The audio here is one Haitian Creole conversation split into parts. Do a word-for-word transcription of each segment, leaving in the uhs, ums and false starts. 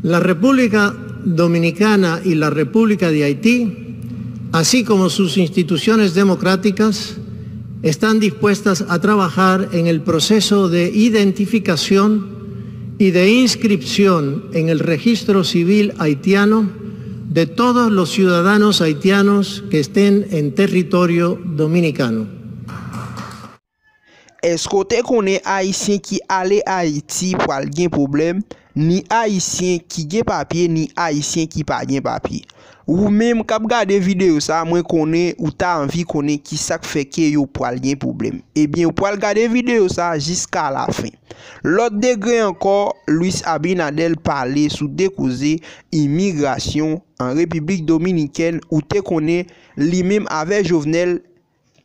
La República Dominicana y la República de Haití, así como sus instituciones democráticas, están dispuestas a trabajar en el proceso de identificación y de inscripción en el registro civil haitiano de todos los ciudadanos haitianos que estén en territorio dominicano. Èske w te konnen Ayisyen ki ale Ayiti pral gen pwoblèm? Ni Ayisyen ki gen papye, ni Ayisyen ki pa gen papye. Ou menm k ap gade videyo sa, mwen konnen ou ta anvi konnen ki sa k fè ke yo pral gen pwoblèm. Ebyen, ou pral gade videyo sa jiska lafen. Lòt degre ankò, Luis Abinader pale sou de koze imigrasyon an Repiblik Dominikèn, ou te konnen li menm avè Jovenel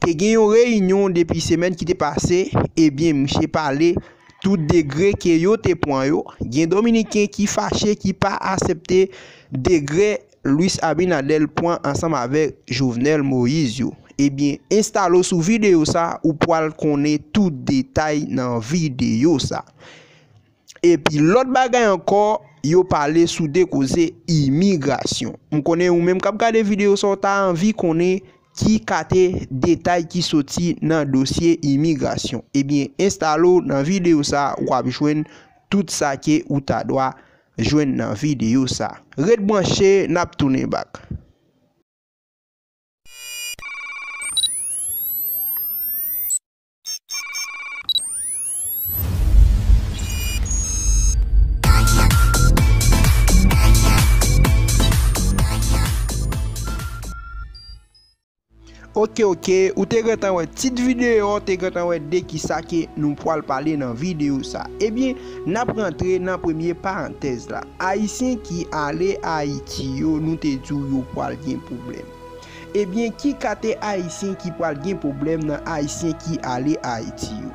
te gen yon reyinyon depi semèn ki te pase, ebyen, misye pale tout degre ke yo te pran yo. Gen Dominiken ki fache, ki pa asepte degre Luis Abinader pran ansanm avèk Jovenel Moïse yo. Ebyen, enstale w sou videyo sa, ou pral konnen tout detay nan videyo sa. Epi lòt bagay ankò, yo pale sou de koze imigrasyon. M konnen ou menm k ap gade videyo sa, w ta anvi konnen ki kate detay ki soti nan dosye imigrasyon. Ebyen, enstale w nan videyo sa, w ap jwenn tout sa ke ou ta dwa jwenn nan videyo sa. Ret branche, n ap tounen back. Oke, oke, ou te gentan wè tit videyo, ou te gentan wè de kisa ke nou pral pale nan videyo sa. Ebyen, n ap rantre nan premye parantèz la. Ayisyen ki ale Ayiti yo, nou te di w yo pral gen pwoblèm. Ebyen, ki kate Ayisyen ki pral gen pwoblèm nan Ayisyen ki ale Ayiti yo?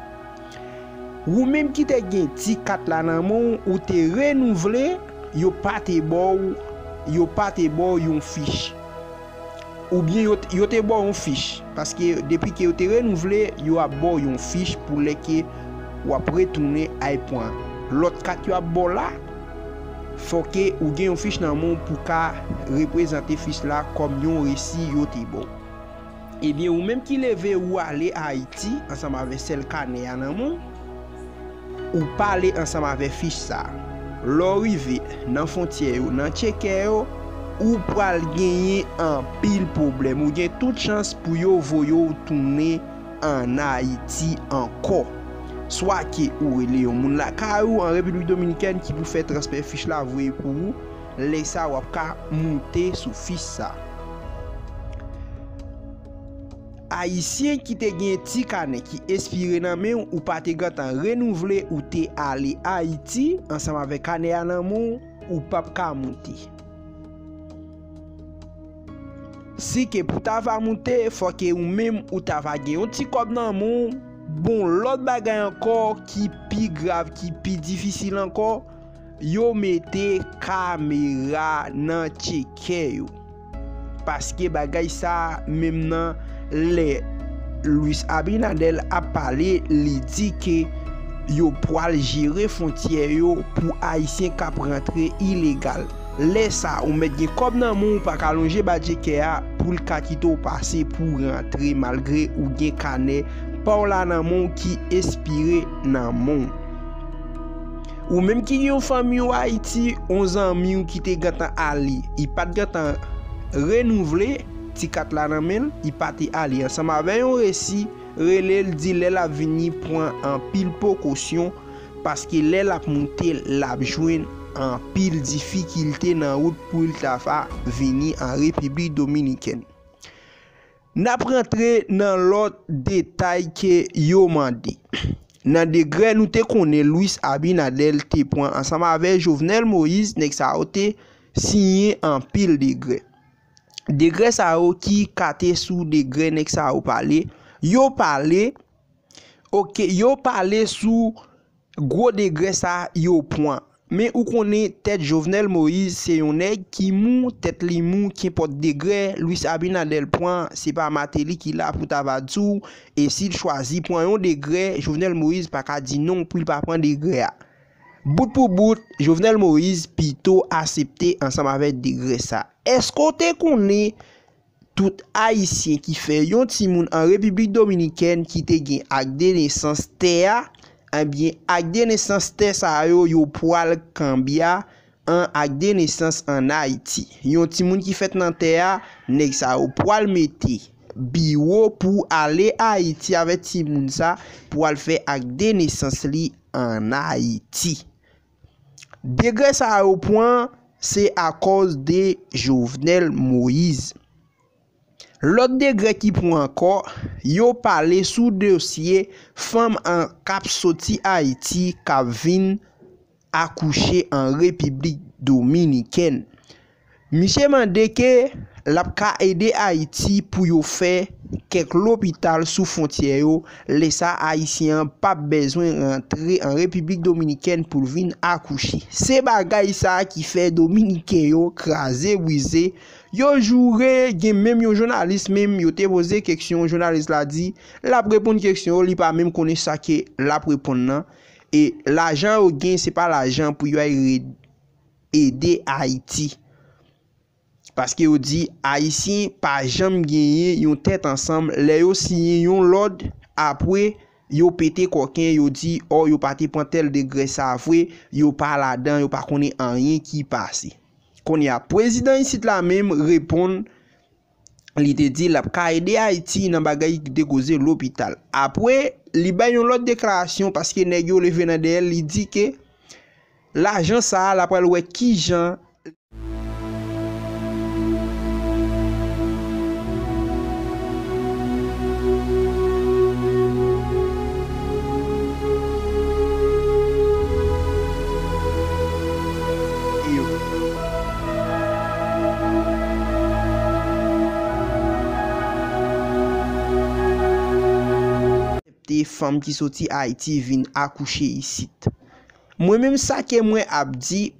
Ou menm ki te gen ti kat la nan men w, ou te renouvle, yo pa te ba w, yo pa te ba w yon fich. Oubyen yo, yo te ba w yon fich. Paske depi ke yo te renouvle, yo ap ba w yon fich pou lè ke w ap retounen al pran lòt kat yo ap ba w la, fò ke ou gen yon fich nan men w pou ka reprezante fich la kòm yon resi yo te ba w. Ebyen, ou menm ki leve ou ale Ayiti ansanm avè sèl kanè a nan men w, ou pale ansanm avè fich sa. Lè w rive nan fwontyè yo, nan tchekè yo, ou pral genyen anpil pwoblèm. Ou gen tout chans pou yo voye w tounen ann Ayiti ankò. Swa ke ou rele yon moun lakay ou an Repiblik Dominikèn ki pou fè transfè fich la voye pou ou, lè sa w ap ka moute sou fich sa. Ayisyen ki te gen ti kanè ki espire nan men w, ou pa te gentan renouvle, ou te ale Ayiti ansanm avèk kanè a nan men w, ou p ap ka moute. Si ke pou ta va moute, fò ke ou menm ou ta va gen yon ti kòb nan men w. Bon, lòt bagay ankò ki pi grav, ki pi difisil ankò, yo mete kamera nan tchekè yo. Paske bagay sa menm nan lè Luis Abinader ap pale, li di ke yo pral jere fwontyè yo pou Ayisyen k ap rantre ilegal. Lè sa, ou mèt gen kòb nan men w, ou pa ka lonje ba tchekè a pou l ka kite w pase pou w rantre malgre ou gen kanè pa w la nan men w ki espire nan men w. Ou menm ki gen yon fanmi w Ayiti, yon zanmi w ki te gentan ale, li pa t gentan renouvle ti kat la nan men l, li pa te ale ansanm avè yon resi, rele l, di lè l ap vini pran anpil prekosyon, paske lè l ap moute, l ap jwenn anpil difikilte nan wout pou l ta va vini an Repiblik Dominikèn. N ap rantre nan lòt detay ke yo mande. Nan degre nou te konnen Luis Abinader te pran ansanm avè Jovenel Moïse, nèg sa yo te siyen anpil degre. Degre sa yo ki kate sou degre nèg sa yo pale, yo pale, oke, yo pale sou gwo degre sa yo pran. Men ou konnen tèt Jovenel Moïse se yon nèg ki mou, tèt li mou, kenpòt degre Luis Abinader pran, se pa Martelly ki la pou ta va di w, e si l chwazi pran yon degre, Jovenel Moïse pa ka di non pou l pa pran degre a. Bout pou bout, Jovenel Moïse pito asepte ansanm avèk degrè sa. Èske w te konnen tout Ayisyen ki fè yon timoun an Repiblik Dominikèn ki te gen ak de nesans tè a, ebyen, ak de nesans tè sa yo, yo pwal kanbya an ak de nesans an Ayiti. Yon timoun ki fèt nan tè a, nèg sa yo pwal mete biwo pou ale Ayiti avèk timoun sa pou al fè ak de nesans li an Ayiti. Degrè sa yo pran, se akòz de Jovenel Moïse. Lòt degrè ki pran ankò, yo pale sou dosye fanm an k ap soti Ayiti k ap vin akouche an Repiblik Dominikèn. Misye mande ke l ap ka ede Ayiti pou yo fè kèk lopital sou fwontyè yo, lè sa Ayisyen an p ap bezwen rantre an Repiblik Dominikèn pou l vin akouche. Se bagay sa ki fè Dominiken yo kraze brize, yo joure, gen menm yon jounalis menm, yo te poze keksyon, jounalis la di, l ap reponn keksyon yo, li pa menm konnen sa ke l ap reponn nan. E lajan yo gen, se pa lajan pou yo al re-, ede Ayiti. Paske yo di Ayisyen pa janm genyen yon tèt ansanm. Lè yo siyen yon lòd, apre yo pete kòken, yo di, ò, yo pa te pran tèl degrè sa vre, yo pa ladan, yo pa konnen anyen ki pase. Kounye a, prezidan isit la menm reponn, li te di l ap ka ede Ayiti nan bagay ki te koze lopital. Apre, li bay yon lòt deklarasyon paske nèg yo leve nan dèyè l, li di ke lajan sa a, l ap pral wè kijan te fanm ki soti Ayiti vin akouche isit. Mwen menm sa ke mwen ap di,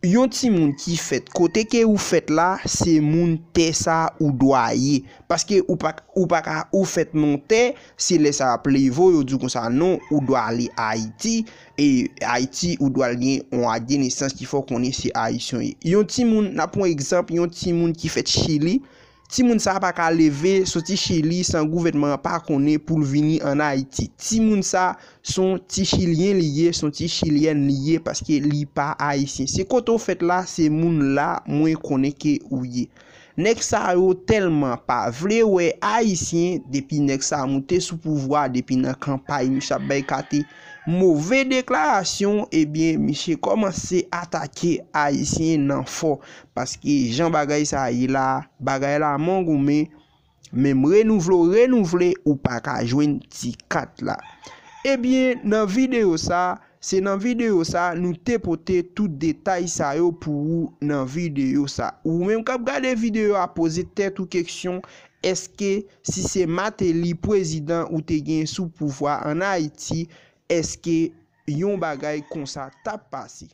yon timoun ki fèt kote ke ou fèt la, se moun tè sa ou dwa ye. Paske ou pa, ou pa ka, ou fèt nan tè, se lè sa ap leve w, yo di w konsa non, ou dwa ale Ayiti, e Ayiti, ou dwa al gen yon ak de nesans ki fè w konnen se Ayisyen w ye. Yon timoun, n ap pran egzanp, yon timoun ki fèt Chili, timoun sa a pa ka leve soti Chili san gouvènman an pa konnen pou l vini ann Ayiti. Timoun sa a, s on ti Chilyen li ye, s on ti Chilyèn li ye, paske li pa Ayisyen. Se kote w fèt la, se moun la mwen konnen ke ou ye. Nèg sa yo tèlman pa vle wè Ayisyen, depi nèg sa a moute sou pouvwa, depi nan kanpay, misye ap bay kate move deklarasyon, ebyen, misye kòmanse atake Ayisyen nan fò. Paske jan bagay sa ye la, bagay la mangoumen, menm renouvle w renouvle, ou pa ka jwenn ti kat la. Ebyen, nan videyo sa, se nan videyo sa, nou te pote tout detay sa yo pou ou nan videyo sa. Ou menm k ap gade videyo a, poze tèt ou keksyon, èske si se Martelly prezidan ou te gen sou pouvwa ann Ayiti, èske yon bagay konsa t ap pase?